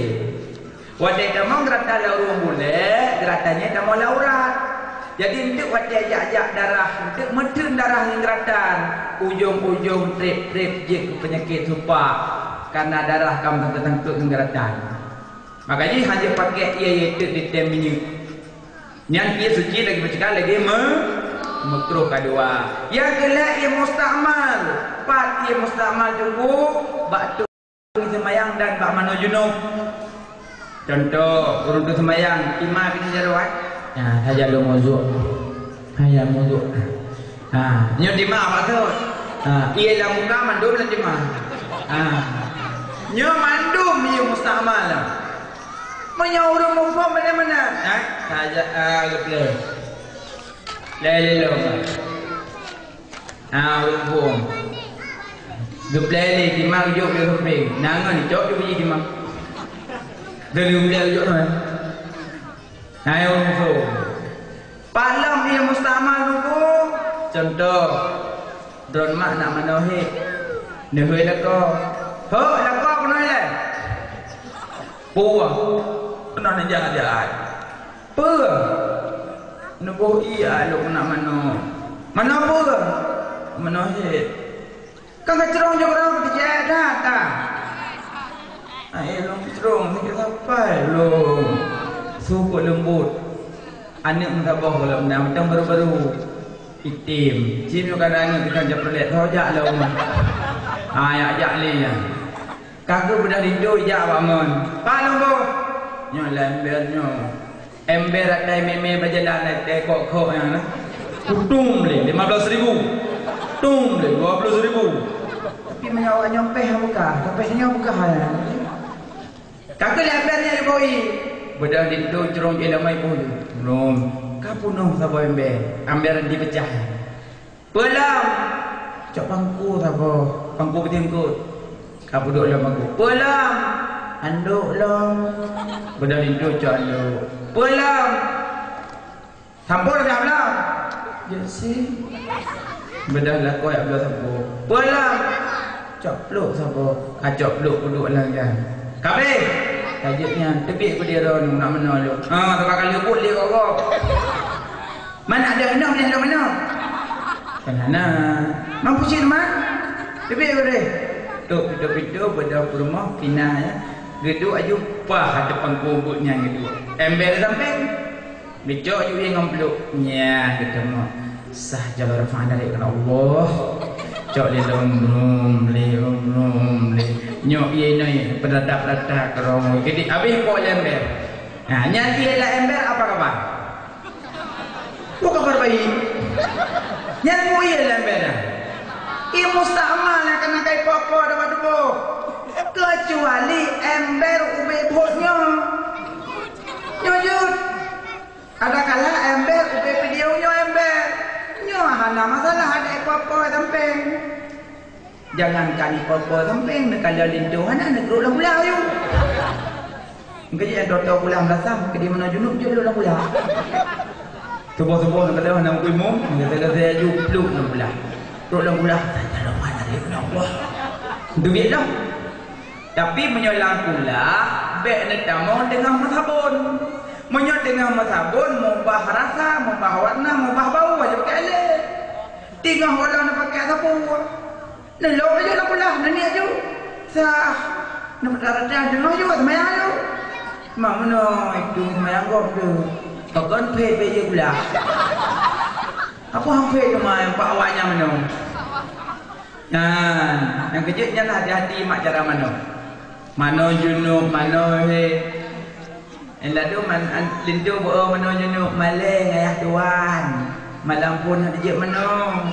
Watèe tamong geuratan lam ruweueng bulèe, geuratan nyan tamong lam urat. Jadi, eunteuk watèe jak-jak darah, eunteuk meuteun darah ngon geuratan, ujong-ujong trép-trép jeuet keu peunyakét supak, karena darah ka meutangkot-tangkot ngon geuratan. Maka jih hana jeuet pakèk ie, ie iték di tém minyeuk. Nyan ie suci lagèe menyucikan lagèe me-, meukruh ka dua. Nyang keulhèe ie mustakmal. Pat ie mustakmal teungku? Bak teungoh seumayang dan bak manoe junub. Contoh, ureueng teungoh seumayang, tima pih jaroe, eh? Ya, saja lôn muzuk. Hanya muzuk. Ha, nyoe tima bak tu. Ha, ie lam muka mandum lam tima. Ha. Nyoe mandum ie mustakmal. Meunyoe ureueng muphom bagaimana? Ha? Saja, ah, geupeu. Lé, lé, lom. Ha, ureueng phôn. Geuplè lé tima geujok di sampéng. Nangon cok di biji tima. Dari geuplè geujok nyoe. Ha, ureueng phôn. Pat lom ie mustakmal teungku. Contoh, droeneuh mak na manoe hét. Neuhôi lakoe. Hok, lakoe keunoe lé. Peue? Keunoe neujak-jak. Peue? Neuboh ie lôn keunan manoe. Manoe peue? Manoe hét. Kan ka crông jok rot dijak that ka. Ai lôn crông sakét sapai lôn. Su kok leumbot. Aneuk meusaboh gohlom na mantong baru-baru. Item. Cit nyoe ka na aneuk tukang Chevrolet. Ho jak lom. Ha, jak, jak lé nyan. Ka geubeudôh linto jak bak mon. Pat lôn boh? Nyoe lam ember nyoe. Ember atai mé-mé beujalan atai kok-kok nyan na. Tum lé lima belas ribu. Tum lé dua belas ribu. Tapi meunyoe awak nyoe péh buka, tapi nyoe buka hai. Ka keuh lé ember nyan iboh ie. Beudôh linto crông ie lam ai boh ie. Lom. Ka peunoh saboh ember. Ember dipeucah. Peue lom? Cok pangku saboh, pangku beuteungkot. Ka peuduek lom pangku. Peue lom? Anduk lom. Beudôh linto cok anduk. Peue lom? Saboh dah bloe. Jeuet si. Beudôh lakoe jak bloe saboh. Peue lom? Cok pluek saboh. Ka cok pluek peuduek lam jan. Ka abéh. Ka jeuet nyan, teubiet keu dia droeneuh nak meunoe lom. Ha, teuka ka leubuet lé gob. Man ada keunoe, meunoe lom meunoe. Kan hana. Mampu cit man? Teubiet keu dia. Tok pintoe-pintoe beudôh peurumoh pinah ya. Geuduek aju pah ateueh pangkong buet nyan geuduek. Ember sampéng. Geucok ju ié ngon pluek. Nyan geuteumé. Sah jalur rafa dari Allah. Cok lé lom, lom, lé, lom, lom, lé. Nyok ié nyoe, peudatap-datap keurong. Jadi, habéh po lé ember. Ha, nyan ié lam ember apa kaba? Bukan perbaiki. Nyan mu ié lam ember dah. Ié musta'mal nyang keuneuk kai po-po dapat tuboh. Kecuali ember ubé bhot nyoe. Nyoe jeuet. Adakala ember ubé video nyoe ember. Nyoe hana masalah, ada po-po sampéng. Jangankan ipo-po sampéng, neukalon linto hana neugrok lam kulah ayue. Engkau jih nyang toto kulah meulasam, keu di meunoe junub jeuet lôn lam kulah. Suboh-suboh neukalon hana meukuimum, gata-gata aju pluek lam kulah. Trok lam kulah, "Tanya lom hana lé, ya Allah." Duek dah. Tapi meunyoe lam kulah, bék neutamong teungoh meusabon. Meunyoe teungoh meusabon, mubah rasa, mubah warna, mubah bau, wajéb pakai lé. Teungoh goh lom neupakai sapeue. Neulok aju lam kulah, neuniet aju. Sah. Neupeutarata deungoe aju, seumayang aju. Mak meunoe, itu seumayang gob tu. Pakon phét bèe jeuet kulah. Apa han phét teuma bak awak nyan meunoe? Nyan, nyang keujeuet nyan hati-hati mak cara manoe. Manoe junub, manoe he. Nyang ladôm an, an, linto beu manoe junub, malèe ngon ayah tuan. Malam phôn hana jeuet manoe.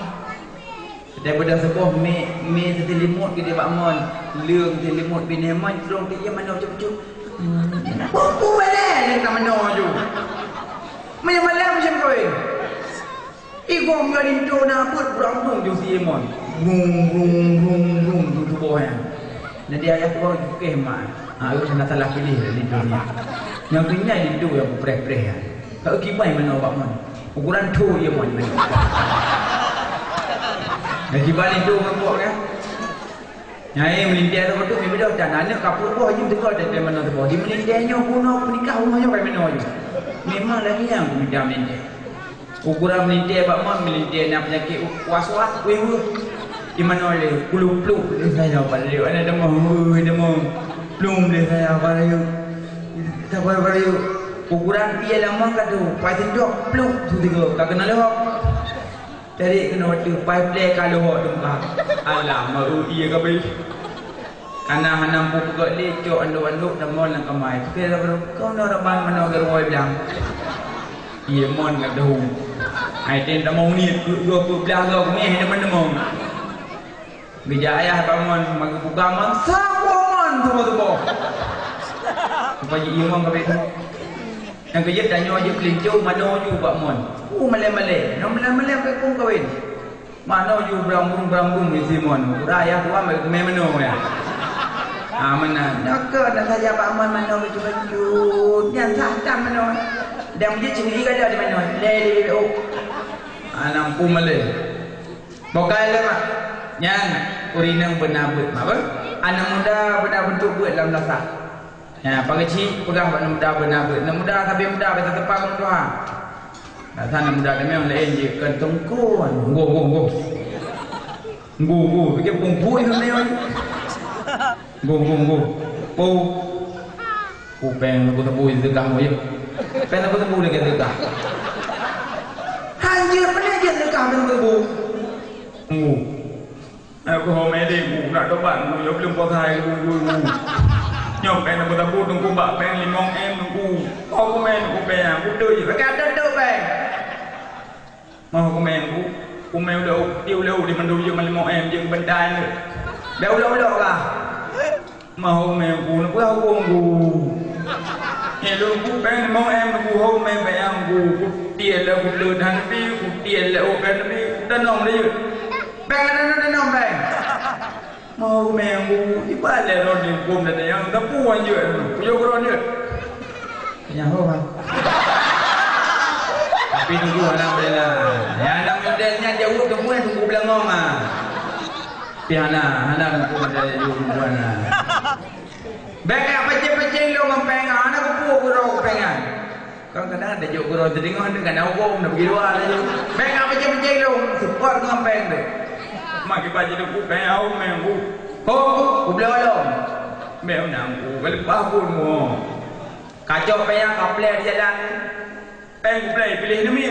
Watèe beudôh saboh mie, mie seusilimot geudeh bak mon. Leueng seusilimot binéh mon, trong tijih manoe cup-cup. Hmm, peue-peue malèe nyang ka manoe ju. Meunyoe malèe macam kawén. Igom ngon linto na beuet brang-brung ju si Imon. Brung, brung, brung, brung, ju tuboh nyan. Jadi ayah tuboh ju keh mak. Ha, hana salah piléh linto nyan. Nyang keunyai linto nyang preh-preh nyan. Ka kiban manoe bak mon. Ukuran tho ié mon. Nyang kiban linto ngon kok nyan. Nyai meulintèe saboh tu, meubeudôh dan aneuk ka peuet boh jeuem teuka teuntèe manoe saboh. Di meulintèe nyoe bunoe peunikah rumoh nyoe kai manoe jih. Memang lagèe nyan peumita meulintèe. Ukuran meulintèe bak mon meulintèe na peunyakét was-was, weueh-weueh. Di manoe lé, kulup-plup lé saya bak lé, aneuk tamong, weueh tamong. Plum lé saya bak lé. Sabar bak lé. Ukuran pie lamong ka tu, pai sindok, plup, tu tiga, ka keunong lé hok. Cari keunoe watèe pai plè ka leuhok teungka. Alah, meu ié ka beuh. Kana hana meupeugöt lé cok andok-andok tamong lam kamai. Pike lom keunoe raban manoe geuruwoe blang. Ié mon ka deuh. Hai tem tamong niet keu dua peuet blah goe keumieh teuma-teuma. Geujak ayah bak mon, meugeupeugang mon, saboh mon tuboh-tuboh. Supaya ié mon ka beuh. Nyang keujeuet tanyoe jeuet peulinto manoe ju bak mon. Uh, malèe-malèe. Nyoe malèe-malèe bèk phôn kawén. Manoe ju brang-brung, brang-brung isi mon. Udah ayah tuan bèk mé manoe ya. Ah, meunan. Nyoe keuh dah saja bak mon manoe bacut-bacut. Nyan sah tam manoe. Dan jeuet sendiri kada di manoe. Lé, lé, lé, oh. Ah, nampu malèe. Bokai lé mak. Nyan ureueng inong beuna beuet mak beuh. Aneuk muda beuna beuntuk beuet lam dasar. Ya, pakai cit peugah bak aneuk muda beuna beuet. Aneuk muda sabe muda bak teupang tuha. Dasar aneuk muda teumé laén jih kan teungku. Nggoh, nggoh, nggoh. Nggoh, nggoh. Pikir pungku itu nyoe. Nggoh, nggoh, nggoh. Po. Ku péng sabu-sabu jeuet teuka mo yeuh. Péng sabu-sabu lagèe teuka. Hanjeuet meunan jeuet teuka péng sabu-sabu. Mu. Aku ho mede ku nak tobat ku nyoe belum puasa ku ku ku. Nyoe péng sabu-sabu tungku bak péng limong M ku. Ho ku mé ku péng ku deuh jeuet. Ka deuh péng. Meuh kumé ku, kumé ulèe u, di ulèe u di mandum jeuem limong M jeuem beutai nyoe. Bèk ulok-ulok kah? Meuh kumé ku, neupeugah hukôm ku. Nyoe lôn ku péng limong M ku, ho kumé péng ku, kutiet lé ku leuet han neubi, kutiet lé u péng neubi, kutanong lé jeuet. Péng neutanong péng. Oh, minggu, ibalek lôn di huköm dan nyang teupeu wan jeuet. Kujok keudroe jeuet. Nyan ho, Bang. Tapi tunggu hana bela. Nyang na model nyan jaweueb teupeu tunggu beulangong ah. Tapi hana, hana tunggu model jaweueb tunggu hana. Bèk ka pacéng-pacéng lôn ngon péng, hana kupeue keudroe péng nyan. Kadang-kadang ada jok keudroe teudeungoe, kadang-kadang hukôm, dah pergi luar laju. Bèk ka pacéng-pacéng lôn, seupôt ngon péng tu. Mak kiban jideuh ku péng, au méng ku. Ho, kubloe lom. Méng nang ku, ka leupah phôn mu. Kacok péng nyang kaplè di jalan. Péng kuplè piléh neumie.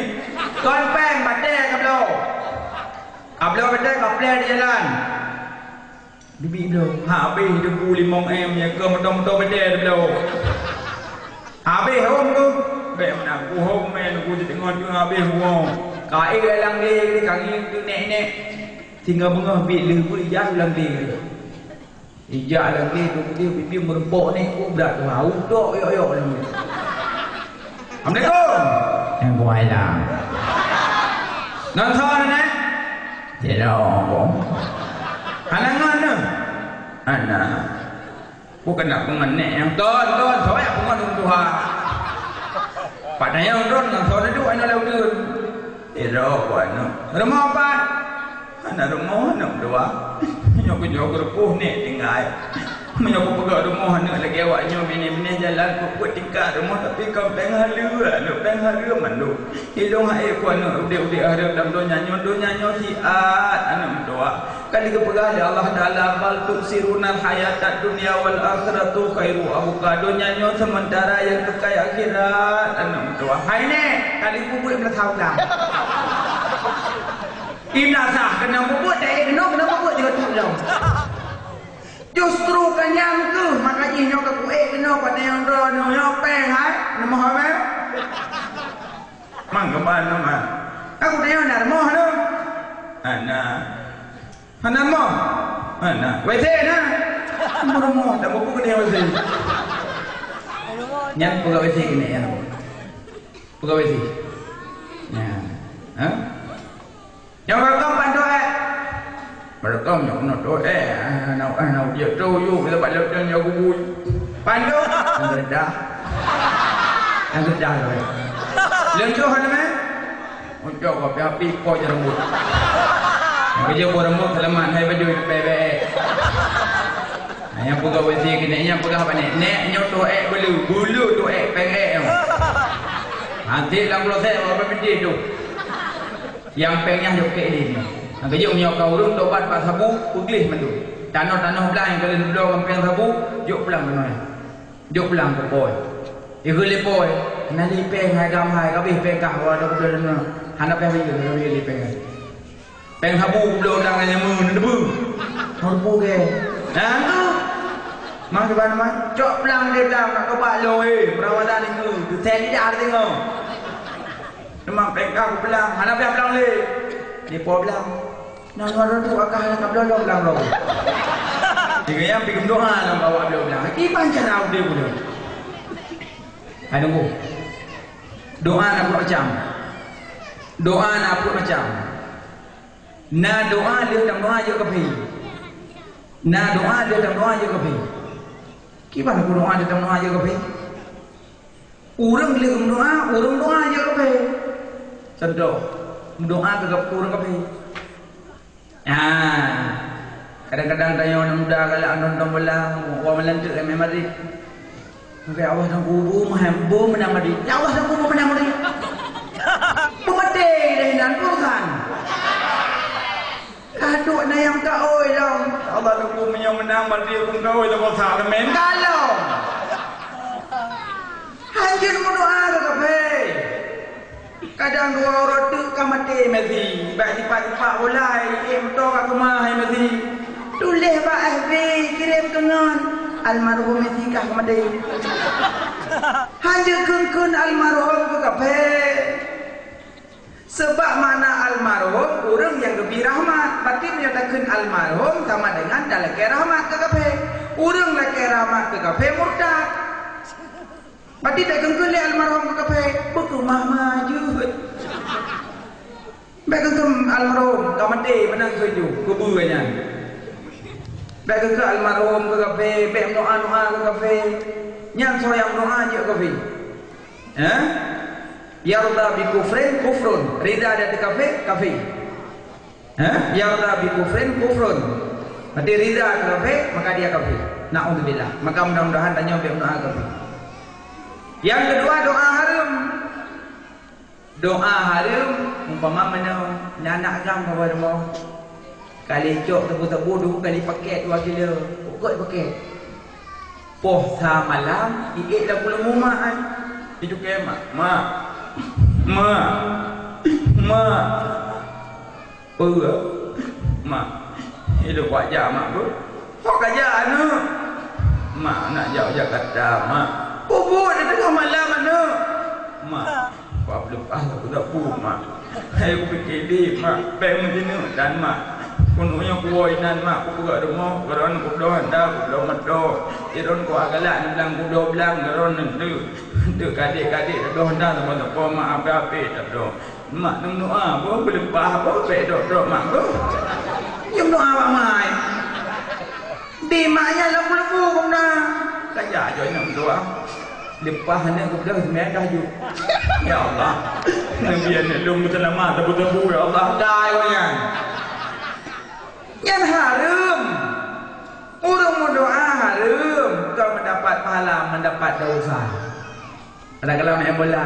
Kon péng, batèe kabloe. Kabloe batèe kaplè di jalan. Bibi bloe, habéh debu limong em nyang keu moto-moto batèe bloe. Habéh hom tu. Bèk meunan ku hom mé ku jiteungoh tu habéh woe. Ka ék lam lé ka ngieng tu nèk-nèk. Singoh beungoh biet lheueh beuet jak lam lé. Ijak lam lé tu dia bibi meureumpok nèk ku brat tu hau dok yok-yok lam lé. Assalamualaikum. Yang kuai lah. Nonton eh? Tidak. Anak mana? Anak. Bukan nak pengen nek yang ton ton soyak pengen Tuhan. Pada yang ton nang soal itu anak laut tu. Tidak apa anak. Rumah apa? Hana rumoh aneuk dua. Nyoe keu nyoe keureupôh nèk tinggai. Meunyoe kupeugah rumoh aneuk lagèe awak nyoe, binéh-binéh jalan peuet-peuet tingkat rumoh, tapi kon péng haleue, aneuk péng haleue mandum. Ilôn hai ku aneuk udép-udép hareuem lam donya nyoe, donya nyoe siat aneuk meutuah. Ka lheueh geupeugah lé Allah Taala, "Bal tu'sirunal hayatad dunya wal akhiratu khairu wa abqa." Donya nyoe seumeuntara, nyang keukai akhirat aneuk meutuah. Hai nèk, ka lheueh peubuet meunasah utang. Iblih sah keunoe peubuet, dayah keunoe keunoe peubuet juga tu lom. Justru ka nyan keuh maka jih nyoe ka kuék keunoe pada nyang droeneuh nyoe péng hai, neumoh hai. Mang keuban nama? Aku tanya nak moh tu. Hana. Hana moh. Hana. W C na. Moh moh tak buku dia W C. Nyan peugah W C keuneuk nyan. Peugah W C. Nyan. Ha? Nyang welcome ban toh ék. Welcome nyang keunoe toh ék. Ah, na, ah, na ujiek toh yuk kita bak leupeue nyang gubui. Ban toh. Nyang geudah. Nyang geudah toh ék. Leueng toh hana meh? Uncok ko api-api po je rambut. Nyang kerja po rambut selamat hai baju pebek. Nyang peugah W C keuneuk, nyang peugah apa ni? Nèk nyoe toh ék bulu, bulu toh ék péng ék. Nanti lam kloset apa piti tu? Nyang péng nyan jok keu idin. Nyang keujeuet meunyoe ka ureueng tobat bak sabu, peugleh mandum. Tanoh-tanoh blang nyang ka lheueh neubloe ngon péng sabu, jok pulang keunoe. Jok pulang keu po. Ikheun lé po, "Hana lé péng hai gam hai, ka abéh péng kah, wa, da kupeuleueh deungoe. Hana péng lé, hana lé péng." Péng sabu bloe blang nyang meu neubeu. Sabu ke? Nah, tu. Mang kiban mang, cok blang lé blang, nak tobat lom, eh, perawatan ikheun. Tu saya lidah deungoe. Memang péng ka kublang, hana piah blang lé. Di po blang. Nang ngon roh tu akah hana kablang lom blang roh. Tiga yang pi geudoa lam bawah blang blang. Kiban cara udép ulôn. Hai nunggu. Doa na peuet macam. Doa na peuet macam. Na doa lheueh tam doa jeuet keu phi. Na doa lheueh tam doa jeuet keu phi. Kiban ku doa lheueh tam doa jeuet keu phi. Ureueng lheueh meudoa, ureueng doa jeuet keu phi. Contoh, meudoa keu ureueng keu phi. Ah, kadang-kadang tanyoe aneuk muda galak nonton bola, wa melanteuk M M Madrid. Mungkin Allah dan kubu meuhan, bu meunang Madrid. Ya Allah dan kubu meunang Madrid. Peumaté deh nan Tuhan. Kadok na nyang ka oi lom. Allah nunggu meunyoe meunang, berarti ureueng ka oi lom, bosa leumeh ka lom. Hanjeuet meudoa keu kafé. Kadang dua uroe teuk ka maté Messi. Bak jipat-jipat bola, eh, moto ka keumah hai Messi. Tuléh bak F B, kirém keu ngon. Almarhum Messi kah ka maté. Hanjeuet kheun-kheun almarhum keu kafé. Seubab makna almarhum, ureueng nyang geubri rahmat. Berarti meunyoe takheun almarhum sama dengan talakée rahmat keu kafé. Ureueng lakée rahmat keu kafé murtad. Berarti takheun-kheun lé almarhum keu kafé, beukeumah-mah jeuet. Bèk kheun almarhum ka maté, meunan kheun ju, kubu nyan. Ka keu almarhum keu kafé, bèk meudoa-doa keu kafé. Nyan soe nyang meudoa jeuet kafé. Eh? Yarda bi kufrin kufrun. Rida di ateueh kafé, kafé. Eh? Yarda bi kufrin kufrun. Berarti rida keu kafé, maka dia kafé. Naudzubillah. Maka mudah-mudahan tanyoe bèk meudoa kafé. Nyang keudua, doa hareuem. Doa hareuem, umpama meunoe, na aneuk agam bak rumoh. Kali cok tebu-tebu, dua kali pakèt dua kilo. Pokok pakèt. Poh sa malam, iék lam buleuen mak ai. Itu ke mak. Mak. Mak. Mak. Peue? Mak, ilôn kuat jak, Mak, beuh. Ho ka jak, aneuk? Mak, nak jak u Jakarta, Mak. Peue-peue di teungoh malam, aneuk? Mak, kuat peuleupah sapeue-sapeue, Mak. Hai kupike lé, Mak, bèk meusineuk tan, Mak. Keuneuk nyoe kuwoe inan, Mak, kupeugah rumoh, keu droeneuh kubloe handa, kubloe meudo. Sidroe kuat galak niblang kubloe blang, keu droeneuh teuk. Teuk kadek-kadek teudoh handa, teuma-teuma, Mak, ape-ape teudoh. Mak neumeudoa, boh, beuleupah, boh, bèk drop-drop, Mak, boh. Nyoe meudoa bak mak ai. Di mak nyan lam buleuen bak na. Ka jak jok nyoe meudoa. Leupah aneuk geupeugah seumai tahajud. Ya Allah. Neubi aneuk lôn meuseulamat sapeue-sapeue, ya Allah. Dai awak nyan. Nyan hareuem. Ureueng meudoa hareuem, kon meudapat pahala, meudapat desya. Kadang-kadang main bola.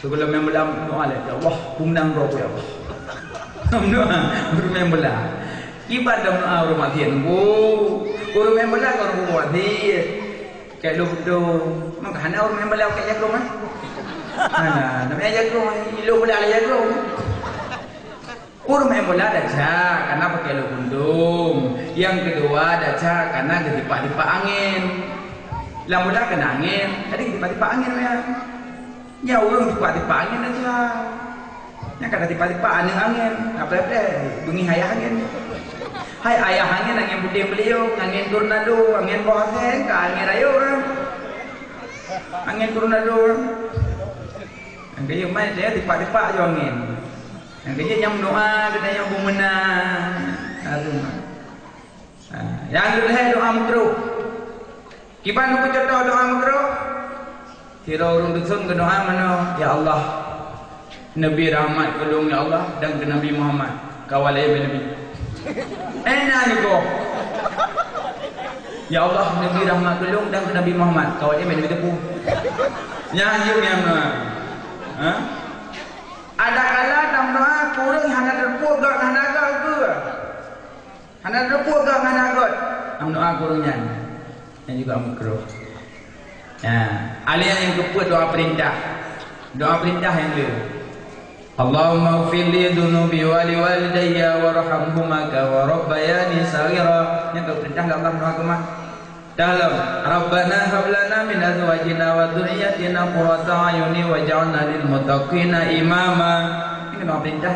Sebelum main bola, doa lé, "Ya Allah, peunang droe, ya Allah." Doa, ureueng main bola. Kiban doa ureueng maksiet nunggu. Ureueng main bola kon ureueng maksiet. Kayak lôn beutôi. Maka hana ureueng main bola pakai jakrong, eh? Hana, namanya jakrong, lôn bola lé jakrong. Ureueng main bola desya, karena pakai lô gundong. Nyang keudua desya, karena geutimpa-timpa angén. Lam bola kena angén, jadi geutimpa-timpa angén, ya. Nya ureueng timpa-timpa angén desya. Nya ka timpa-timpa aneuk angén, apalagi beungi ayah angén. Hai ayah angén, angén putéh beuliong, angén tornado, angén boh asèe, ka angén rayeuk, eh. Angén tornado, eh. Angén geuyue mai, dia timpa-timpa aju angén. Nyang keujeuet nyang meudoa keunan nyang beumeunang. Aduh. Ha, nyang keulhèe doa meukruh. Kiban keu contoh doa meukruh? Sidroe ureueng dusun geudoa meunoe, "Ya Allah, neubi rahmat keu lôn, ya Allah, dan keu Nabi Muhammad, kawal lé Nabi." Eh, na nyoe boh. "Ya Allah, neubi rahmat keu lôn dan keu Nabi Muhammad, kawal lé Nabi teupeu." Nyan jeuet nyang, ha? Adakala tameudoa keu ureueng hana teupeue gak hana gak keue. Hana teupeue gak hana gak. Tameudoa keu ureueng nyan. Nyan juga meukruh. Ya, alèh nyang keupeuet doa perintah. Doa perintah nyang le. Allahumma ighfir li dzunubi wa li walidayya warhamhuma kama rabbayani shaghira. Nyang keu perintah Allah doa keumah. Dalam, "Rabbana hab lana min azwajina wa dzurriyyatina qurrata a'yuni waj'alna lil muttaqina imama." Ini doa perintah.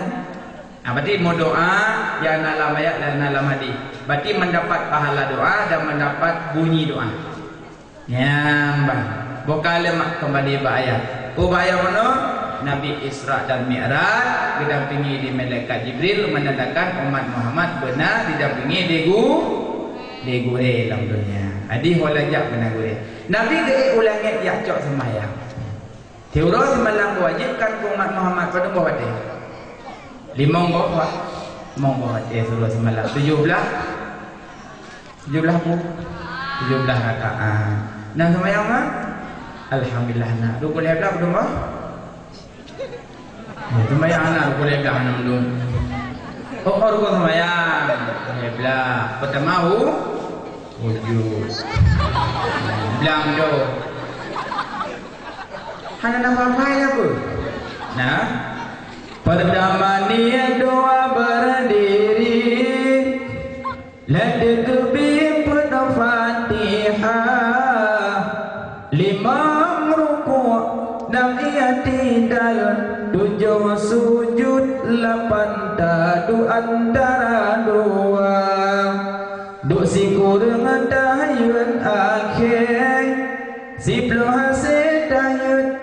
Nah, berarti meudoa nyang na lam ayat dan na lam hadis. Berarti mendapat pahala doa dan mendapat bunyi doa. Nyang bah, buka lemak kembali bak ayat. Peue bak ayat meunoe? Nabi Isra dan Mi'raj didampingi di malaikat Jibril menandakan umat Muhammad beuna didampingi di gu-, di gurèe lam dunia. Jadi, ho lajak beuna gurèe. Nabi geuék u langèt jak cok seumayang. Siuroe seumalam wajéb kan keu umat Muhammad padum boh watèe? Limong boh wa-, limong boh watèe siuroe seumalam. Tujoh blah, tujoh blah bu-, tujoh blah rakaat. Na seumayang ma? Alhamdulillah na. Dua puluh lhèe blah padum boh? Ya, seumayang aneuk peuredah nam dum. Oh, oh, rukun seumayang. Peuredah. Peutama u-, uju. Blang do. Hana na faham-faham apa? Nah. Pertama niat doa berdiri. Lhèe teukeubi peunoh Fatihah, limong rukuk, nam i'tidal, tujoh sujud, lapan taduek antara dua. Duek sikureueng tahiyat akhé, siploh hasé tahiyat